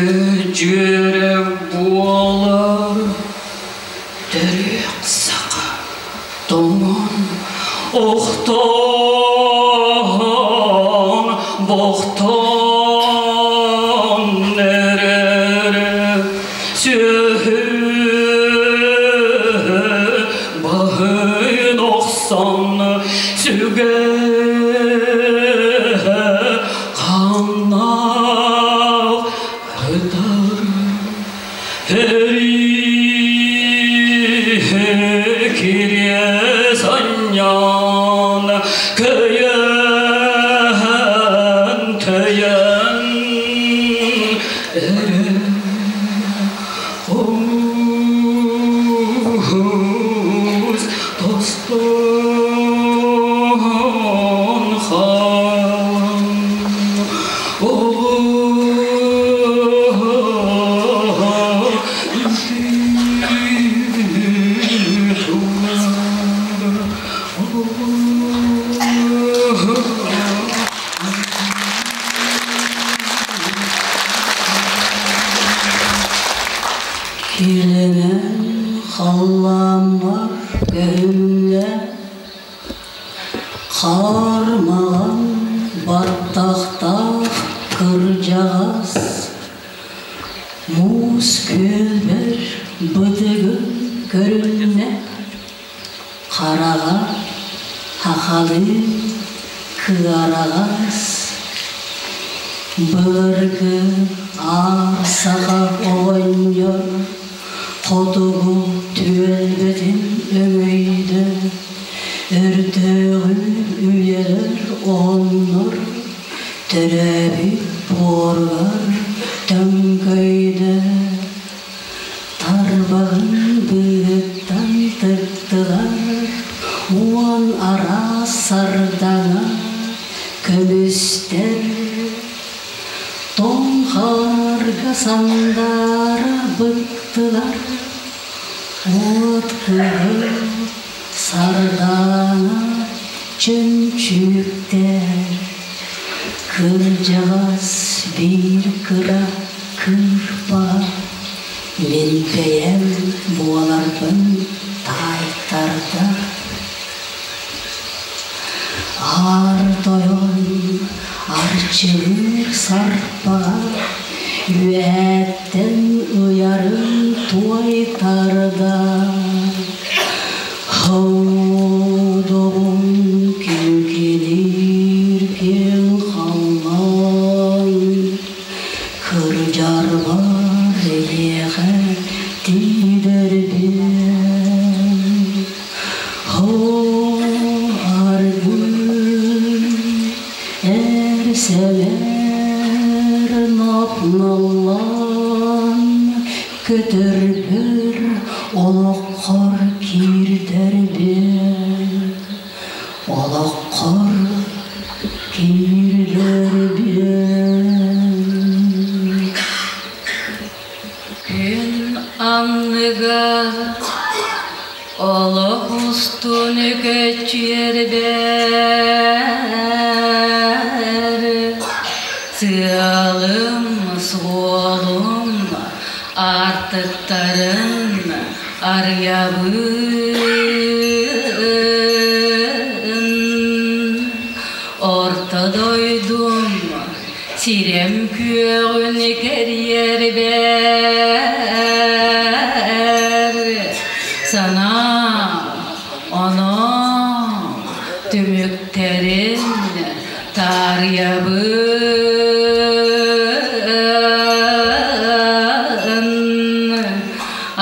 Дьүөрэ буолар төрүөх саха тоҥон охтон бохтон эрэр сүөһү баһын охсон сүгэ Ханнаах ытар кириэс анньан көйөн төйөн эрэ Хомус тостон хаан Килэмэн халлааммар көһүннэ, Хаар маҥан баттахтаах кырдьаҕас, Муус күөлбэр бытыгын көрүннэ, Хараҕа хахалыы кыараҕас, Былыргы аар саха оҕонньор Хотугу түөлбэтин өҥөйдө, Өрдөөҕү үйэлэр оһоннор Төрөөбүт буоругар төҥкөйдө. Тарбаҕын быыһыттан тыктылар, Уон араас сардаҥа көмүстэр. Тоҥ хаарга сандаара быктылар, Уот кыһыл сардаана чөмчүүктэр. Кырдьаҕас биир кыра кыырпа мин бэйэм буоларбын таайтарда. Аар тойон арчылыыр сарпаҕа үөһээттэн ыйарын туойтарда. Хоодобун киҥкиниир киэҥ халлаан кырдьарбар эйиэхэ тиийдэрбин. Аргын эр сэмээр нап-наллаан көтөрбөр олоххор киирдэрбин, олоххор киирдэрбин. Күн анныгар олох устун үкэччиэрбэр сыалым суолум аартыктарын арыйабын. Орто дойдум Сирэм күөҕүн кэрийэрбэр санаа онон түмүктэрин таарыйабын.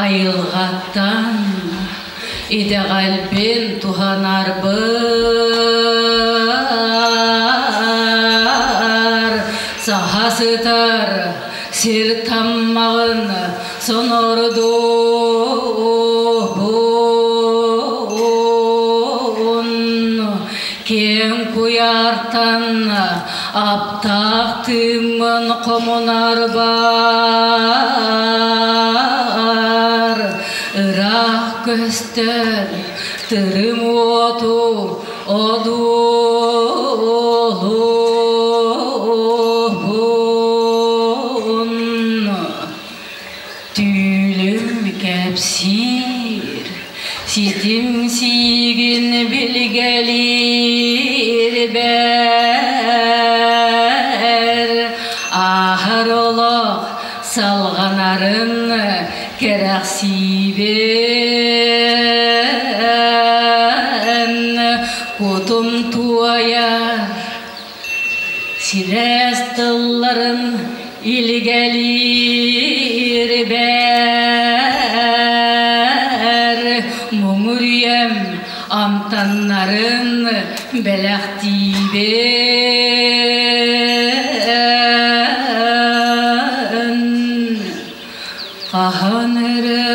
Айылҕаттан итэҕэлбин туһанарбар саха сытар сир таммаҕын сонордуубун киэҥ куйаартан аптаах тыыммын хомунарбар ыраах көстөр тырым уоту одуулуун. Түүлүм кэпсиир, ситим сиигин билгэлиир бэр, ааһар олох салҕанарын кэрэхсиибин. Кутум туойар, Силээс тылларын илгэлиир бэр, муҥур үйэм амтаннарын бэлэхтиибин. Хаһан эрэ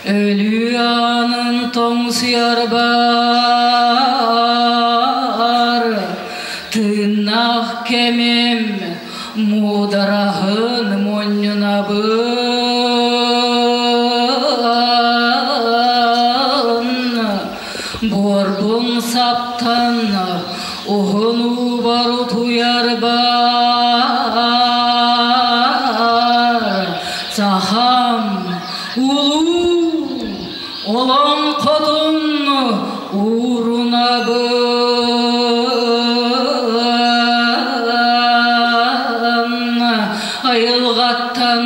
Өлүү аанын тоҥсуйар баар, тыыннаах кэмим муудараһын мунньунабын. Буорбун саптан уһун уубар утуйар баар, сахам Улуу олоҥхотун уурунабын, айылҕаттан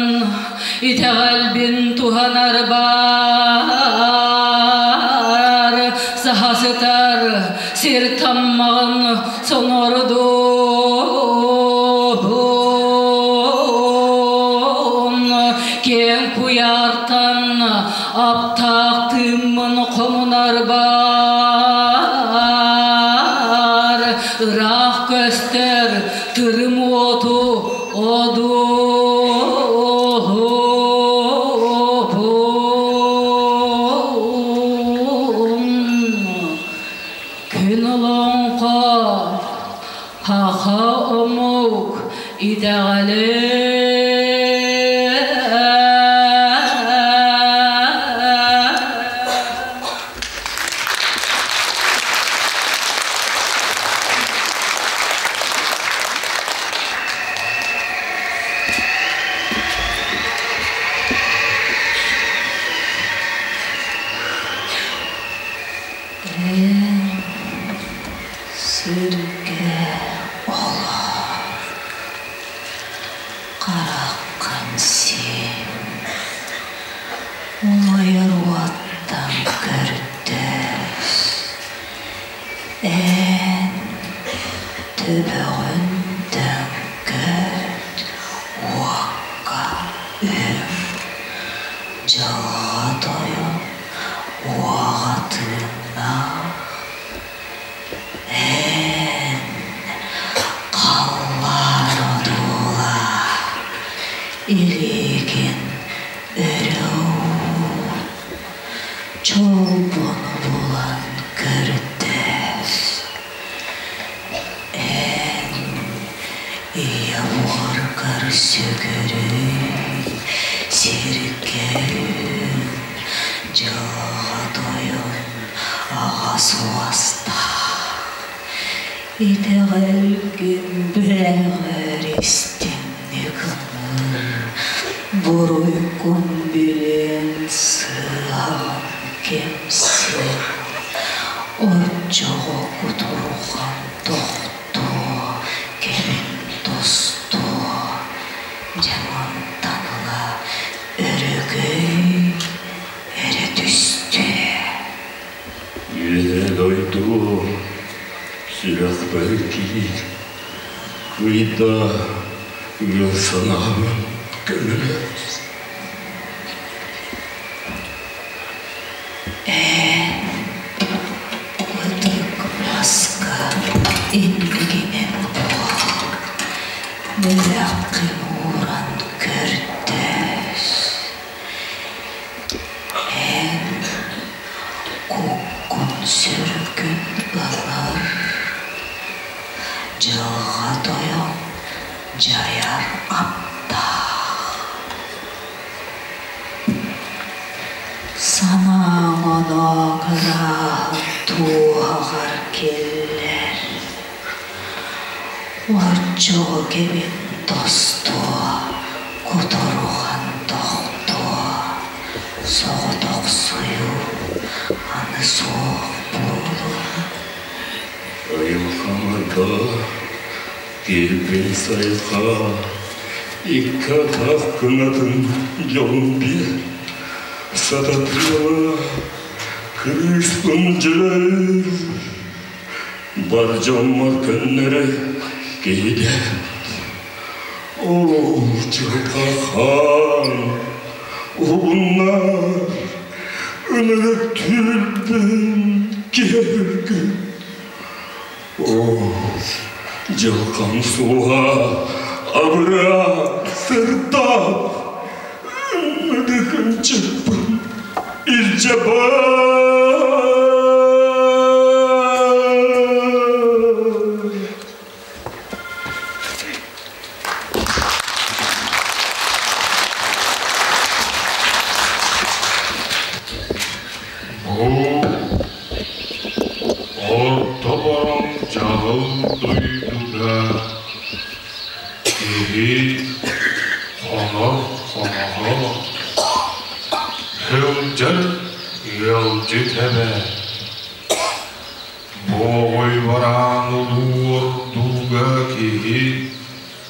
итэҕэлбин туһанар баар, саха сытар сир таммаҕын соҥордун, киэҥ куйаартан аптаах тыыммын хомунар баар, ыраах көстөр тырым уоту одуубун. Күн олоҥхо, һаха омук итэҕэлэ. Эн сиргэ олор, хараххын сиэн, умайар уоттан көрдөс. Эн төбөҕүн төҥкөт, уокка үҥ, дьылҕа тойон уоҕа тыыннаах, эн халлаан одуулаа, илиигин өрө уун, чолбону булан көрдөс. Эн ийэ буоргар сүгүрүй, сиргэ үүн, дьылҕа тойон аҕа суостаах. Итэҕэлгин бэҕэр истиҥник ыҥыр, буруйгун билэн сыаҕын кэмсин. Оччоҕо кутурҕан тохтуо, кэлин тостуо, дьэ мантан ыла өрөгөй эрэ түстүө. Үөһээ дойду сүрэхпэр киир, кыйда ыал санаабын көмөлөс. Эн ытык маска иннигинэн буол, бэлэххин ууран көрдөс. Эн куккун-сүргүн ылар, дьылҕа тойон дьайар аптаах. Санааҥ оноо ырааһын туоһаҕар киллэр, оччоҕо кэбин тостуо, кутурҕан тохтуо. Саха, киирбин сайҕаа, икки атах кынатын дьолун биэр, сататыаҕа кыыспын дьүлэр, бар дьоммор көннөрө киһидэт. Оо, дьылҕа хаан, уһугуннар, ынырык түүрбүн киһиргин. Оо, дьылҕам суоҕа, абыраа, сырдаат, ынырык ынчыкпын илдьэ бар. Бу орто бороҥ дьаһал дойдуга киһи хонор хоноһо, сылдьар ыалдьыт эбэ. Буоҕуй бараан улуу ордууга киһи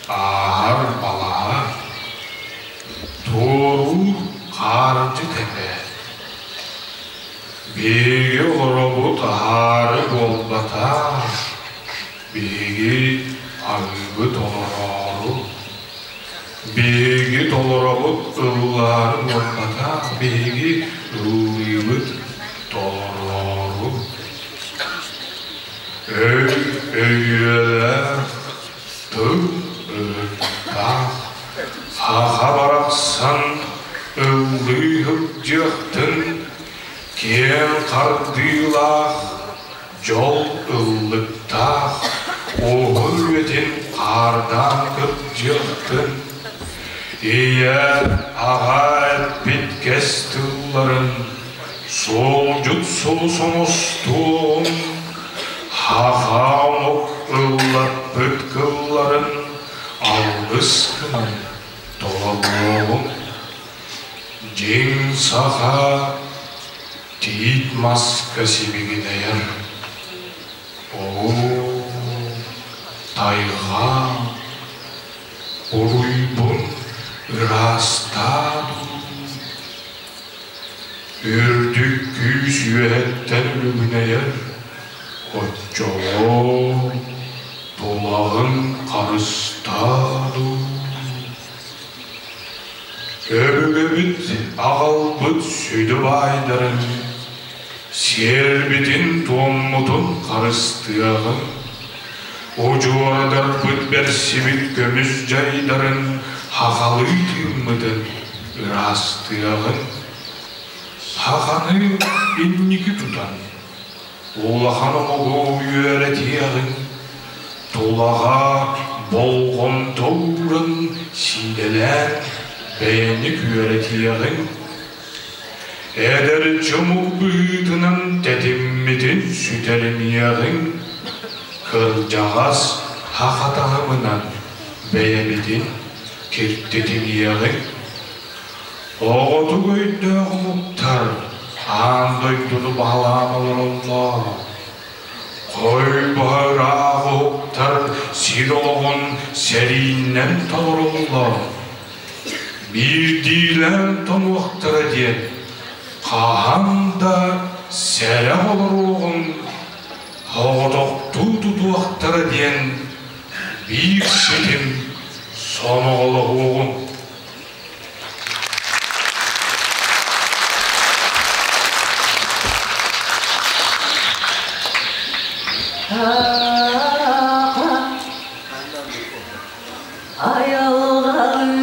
ааһар балаһа, туоруур хаардьыт этэ. Биһиги олоробут аһаары буолбатах, биһиги аһыыбыт олороору. Биһиги толоробут ыллаары буолбатах, биһиги ыллыыбыт толороору. Өй өйүөлээх, тыл ыһыктаах, саха барахсан ыллыы сылдьыахтын, киэҥ хардыылаах, дьол ыллыктаах, уһун үйэтин хаардаан кырдьыахтын, ийэ, аҕа эппит кэс тылларын, суолдьут сулус оҥостуоҕун, хаха омук ыллаппыт кылларын алгыс гынан толоруоҕун. Дьиҥ саха тиит маска сибигинэйэр. Оо, тайҕа, уруйбун ыраастаа дуу, үрдүк күүс үөһэттэн үлүгүнэйэр, оччоҕо тулаҕын харыстаа дуу. Өбүгэбит аҕалбыт сүдү баайдарын, сиэрбитин-туоммутун харыстыаҕыҥ, удьуордарбыт бэрсибит көмүс дьайдарын хахалыы тыыммытын ыраастыаҕыҥ. Саханы инники тутан, улахан омугу үөрэтиэҕиҥ, тулаҕа болҕомто ууран сиидэлээн бэйэни күөрэтиэҕиҥ. Эдэр чомук быһыытынан тэтиммитин сүтэримиэҕиҥ, кырдьаҕас саха таһымынан бэйэбитин киртитимиэҕиҥ. Оҕотук өйдөөх омуктар аан дойдуну баһылаан олороллор. Хой баһа ыраах уһуктар сир олоҕун сэрииннэн толороллор. Биирдиилээн тонуохтара диэн хаһан да сэрэх олоруоҕун, оҕотохтуу тутуохтара диэн биир ситим сомоҕолоһуоҕун. Айылҕалыын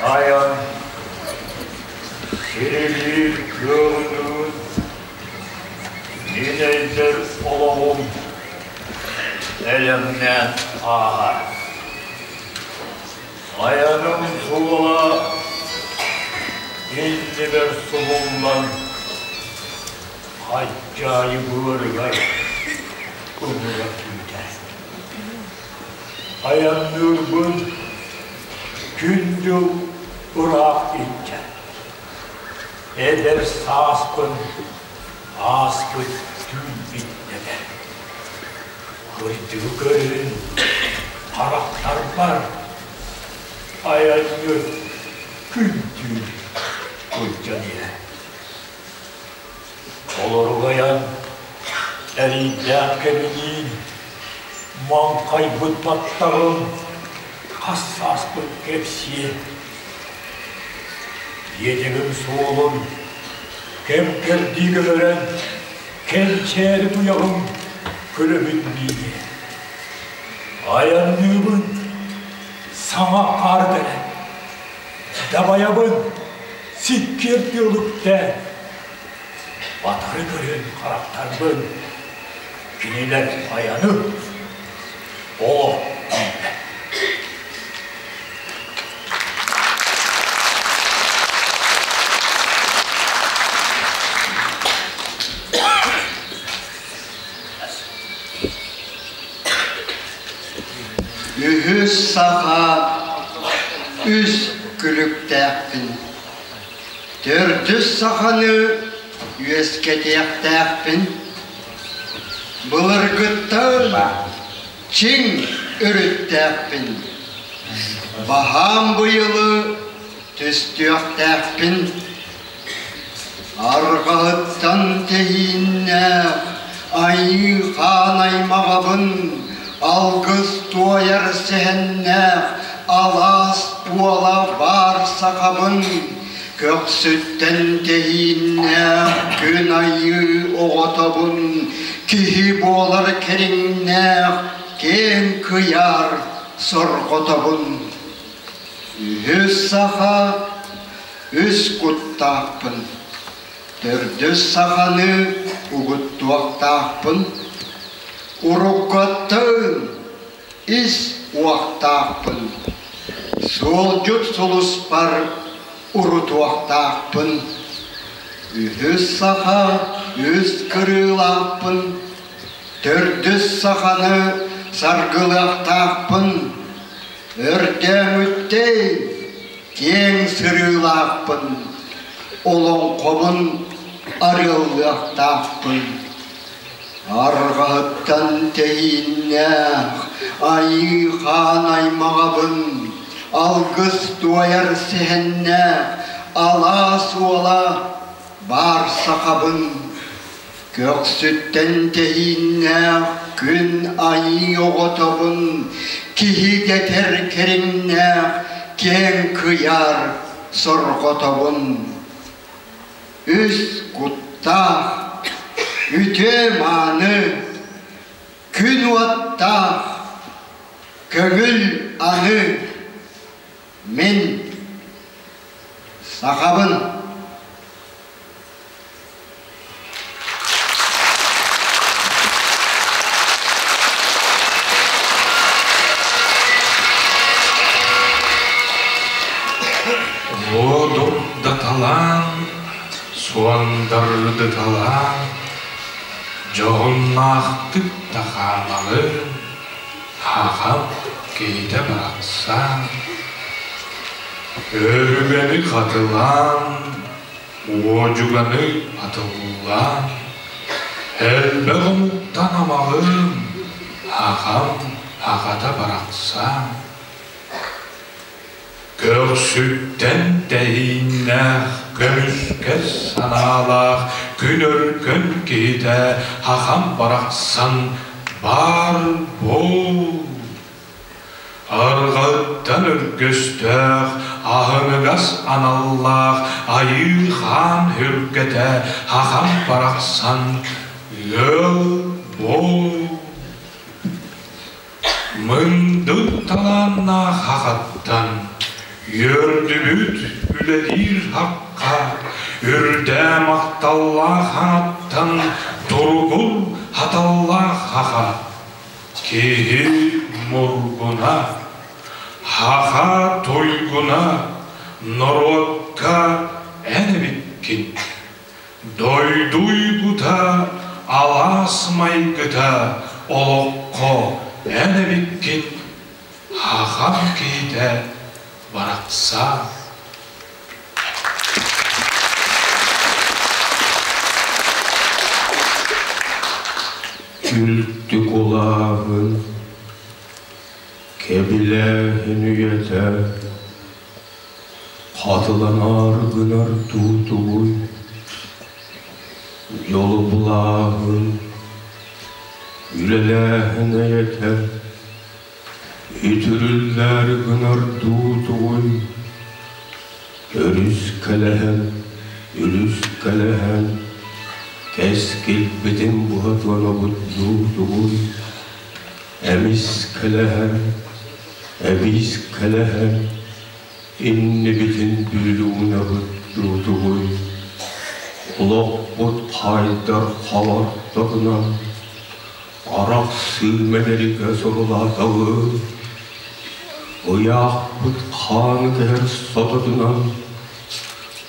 Айан сирилиир кыаҕыныын мин өйбөр олоҕум элэҥнээн ааһар. Айаным суола иннибэр субуллан хаччаайы быарыгар ыҥыра күүтэр. Айанныырбын күн-дьыл ыраах илдьэр. Эдэр сааспын ааспыт түүн биттэтэр. Кырдьыгы көрүн харахтарбар айанньыт күн-түүн сылдьан иһэр. Олоругайан эриирдээх кэминиин маҥхайбыт баттаҕым хас сааспыт кэпсиэ. Иэдьэгим суолун кэм-кэрдии көбөрөн кэнчээри туйаҕым көлөбүн мииниэ. Айанныыбын саҥа хаар кэлэн, дабайабын сиккиэр тыалыктээн, батары көрөн харахтарбын кинилэр айаны олох дииллэр. Үһүс саха үс күлүктээхпин. Төрдүс саханы үөскэтиэхтээхпин. Былыргыттан чиҥ өрүттээхпин. Баһаам быйылы түстүөхтээхпин. Арҕаһыттан тэһииннээх айыы хаан аймаҕабын, алгыс туойар сэһэннээх алаас уола баар сахабын, көхсүттэн тэһииннээх күн айыы оҕотобун, киһи буолар кэриҥнээх киэҥ кыйаар сорҕотобун. Үһүс саха үс куттаахпын, төрдүс саханы угуттуохпун. Туруктуохтаахпын, уруккуттан ис уохтаахпын, суолдьут сулуспар урутуохтаахпын, үһүс саха үс кырыылаахпын, төрдүс саханы саргылыахтаахпын, өрдөөҥүттэн киэҥ сырыылаахпын, олоҥхобун арыаллыахтаахпын. Арҕаһыттан тэйииннээх айыы хаан аймаҕабын, алгыс туойар сэһэннээх алаас уола баар сахабын. Көхсүттэн тэһииннээх күн айыы оҕотобун, киһи дэтэр кэриҥнээх киэҥ кыйаар сорҕотобун. Үс куттаах, үтүө-мааны, күн уоттаах, көҥүл аны мин сахабын. Уодурдаталаан, суондардыталаан, дьоһуннаахтык да хаамаҕын, аҕам киһитэ барахсан, Өрүгэни хатылаан, уодьуганы атыллаан, элбэх омуктан амаҕын, аҕам аҕата барахсан. Көхсүттэн тэһииннээх, көмүскэс санаалаах күн өркөн киһитэ хахам барахсан баар буол. Арҕаттан өргөстөөх, аһыныгас аналлаах айыы хаан һүргэтэ хахам барахсан ыал буол. Мындыр талааннаах хахаттан үөрдүбүт үлэлиир хахха, үрдээ махталлаах хаҥаттан туругур хаталлаах хаха. Киһи мургуна, хаха туйгуна, норуокка эн эбиккин. Дойду уйгута, алаас майгыта, олоххо эн эбиккин, хахам киһитэ барахсан. Үлтү кулааһын, кэбилээһин үйэтэ хатыланар гынар туутугуй, дьолу булааһын, үлэлээһин эйэтэ Үтүрүллээри гынар дуу тугуй, өрүскэлэһэн, үлүскэлэһэн, кэскилбитин буһатыанабыт дуу тугуй, эмискэлэһэн, эбиискэлэһэн, иннибитин бүлүүнэбит дуу тугуй, олохпут хайдар халартатынан Арахсыы мэнэрикэ сурулаатабы, ыйаахпыт хааны кэһэр сототунан,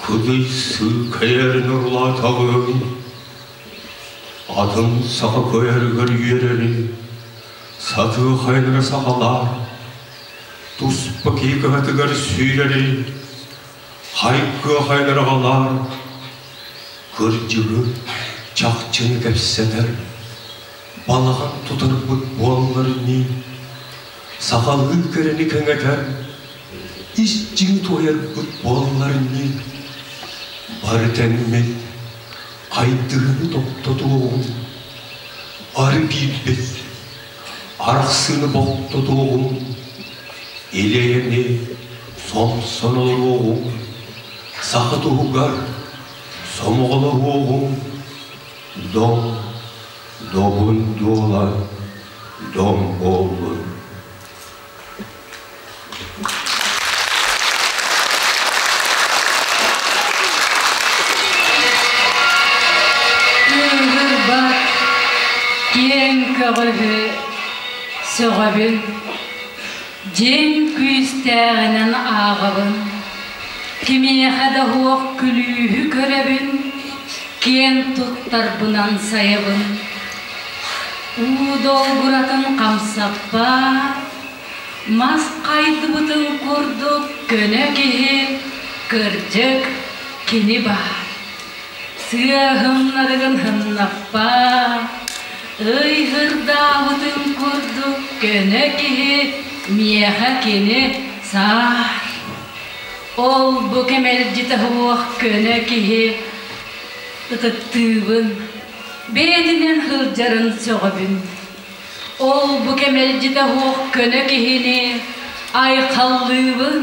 кыдыйсыы кэйэрин урлаатабын, атын саха көйөрүгэр үөрэри, сатыы хайнара сахалаар, туспа киһи кыһатыгар сүүрэри, хайгыа хайнараҕалаар, кырдьыгы, чахчыны кэпсэтэр, балаҕан тутарбыт буоллар ини, сахалыы кэрэни кэҥэтэр, ис дьиҥи туойарбыт буоллар ини, бары тэҥмит, хайдыһыны тохтотуоҕуҥ, бары биирбит, арахсыыны бохтотуоҕуҥ, илэйэни сомсон олоруоҕуҥ, саха туһугар сомоҕолоһуоҕуҥ, дом, добун дуола, дом буоллун. Кыыһырбат. Киэҥ көҕүһү сөҕөбүн, дьиҥ күүстээҕинэн ааҕабын, кимиэхэ да суох күлүүһү көрөбүн, киэн туттарбынан сайабын. Уу долгуратын хамсаппат, мас хайдыбытын курдук көнө киһи, кырдьык, кини баар. Сыаһымнарыгын һыннаппа, ыйгырдаабытын курдук көнө киһи миэхэ кини саар. Ол-бу кэмэлдьитэ суох көнө киһи ытыктыыбын, бэйэтинэн сылдьарын сөҕөбүн. Ол-бу кэмэлдьитэ суох көнө киһини айхаллыыбын,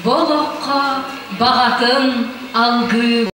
бу олоххо баҕатын алгыыбын.